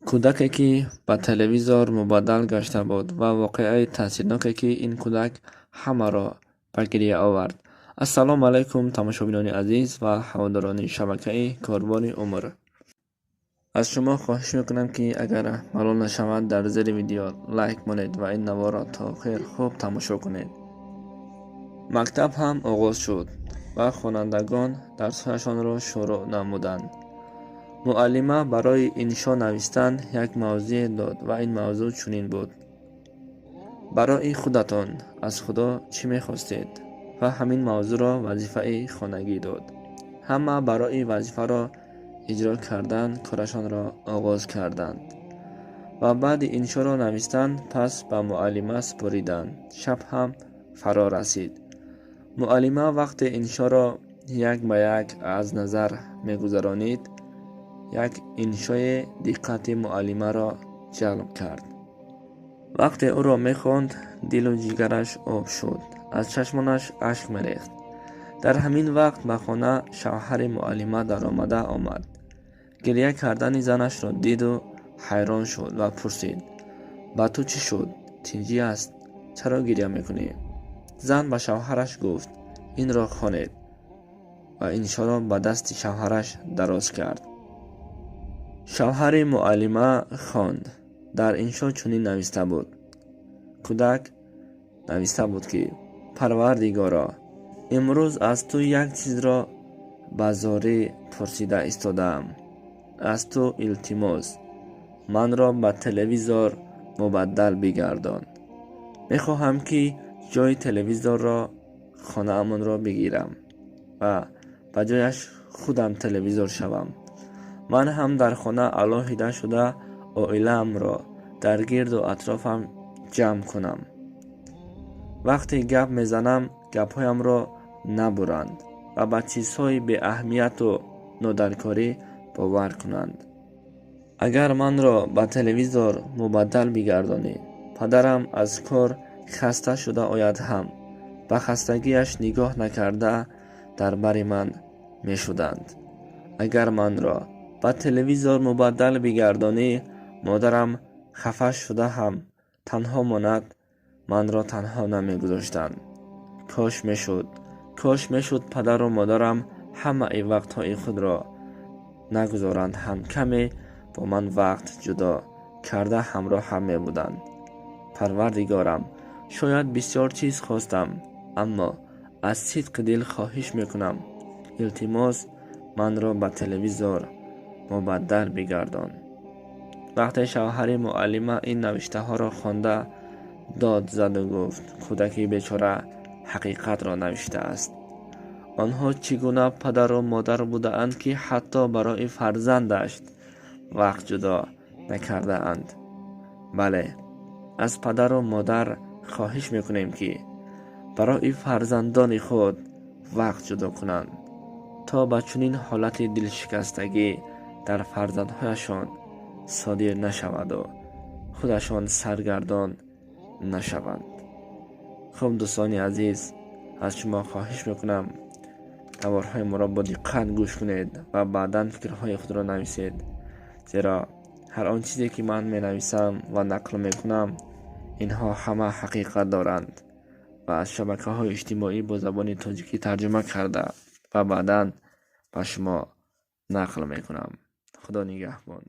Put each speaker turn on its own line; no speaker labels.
Кӯдаке, ки ба телевизор мубаддал гашта буд, ва воқеаи таъсирноке, ки ин кӯдак ҳамаро ба гиря овард. Ассалому алайкум, тамошобинони азиз ва ҳаводорони шабакаи Корвони умр. Аз шумо хоҳиш мекунам, ки агар малол нашавад, дар зери видео лайк монед ва ин наворро то охир хуб тамошо кунед. Мактаб ҳам оғоз шуд ва хонандагон дарсҳояшонро шурӯъ намуданд. Муаллима барои иншо навистан як мавзӯе дод ва ин мавзӯъ чунин буд: «Барои худатон аз Худо чӣ мехостед?» Ва ҳамин мавзӯъро вазифаи хонагӣ дод. Ҳама барои вазифаро иҷро кардан корашонро оғоз карданд ва баъди иншоро навистан пас ба муаллима супориданд. Шаб ҳам фаро расид. Муаллима вақте иншоро як ба як аз назар мегузаронид, як иншое диққати муаллимаро ҷалб кард. Вақте ӯро мехонд, дилу ҷигараш об шуд, аз чашмонаш ашк мерехт. Дар ҳамин вақт ба хона шавҳари муаллима даромада омад. Гиря кардани занашро диду ҳайрон шуд ва пурсид: «Ба ту чӣ шуд? Тинҷӣ аст? Чаро гиря мекунӣ?» Зан ба шавҳараш гуфт: «Инро хонед», ва иншоро ба дасти шавҳараш дароз кард. Шавҳари муаллима хонд. Дар иншо чунин нависта буд: кӯдак нависта буд, ки «Парвардигоро, имрӯз аз ту як чизро ба зорӣ пурсида истодаам. Аз ту илтимос, манро ба телевизор мубаддал бигардон. Мехоҳам, ки ҷои телевизорро хонаамонро бигирам ва ба ҷояш худам телевизор шавам. Ман ҳам дар хона алоҳида шуда, оилаамро дар гирду атрофам ҷамъ кунам. Вақте гап мезанам, гапҳоямро набуранд ва ба чизҳои беаҳамияту нодаркорӣ бовар кунанд. Агар манро ба телевизор мубаддал бигардонӣ, падарам аз кор хаста шуда ояд ҳам, ба хастагиаш нигоҳ накарда, дар бари ман мешуданд. Агар манро ба телевизор мубаддал бигардонӣ, модарам хафа шуда ҳам танҳо монад, манро танҳо намегузоштанд. Кош мешуд, кош мешуд падару модарам ҳамаи вақтҳои худро нагузоранд ҳам, каме бо ман вақт ҷудо карда, ҳамроҳам мебуданд. Парвардигорам, шояд бисёр чиз хостам, аммо аз сидқи дил хоҳиш мекунам, илтимос, манро ба телевизор мубаддал бигардон». Вақте шавҳари муаллима ин навиштаҳоро хонда, дод заду гуфт: «Кӯдаки бечора ҳақиқатро навиштааст. Онҳо чӣ гуна падару модар будаанд, ки ҳатто барои фарзандаш вақт ҷудо накардаанд?» Бале, аз падару модар хоҳиш мекунем, ки барои фарзандони худ вақт ҷудо кунанд, то ба чунин ҳолати дилшикастагӣ дар фарзандҳояшон содир нашаваду худашон саргардон нашаванд. Хуб, дӯстони азиз, аз шумо хоҳиш мекунам, наворҳои моро бо диққат гӯш кунед ва баъдан фикрҳои худро нависед, зеро ҳар он чизе, ки ман менависам ва нақл мекунам, инҳо ҳама ҳақиқат доранд ва аз шабакаҳои иҷтимоӣ бо забони тоҷикӣ тарҷума карда ва баъдан ба шумо нақл мекунам. Худо нигаҳбон.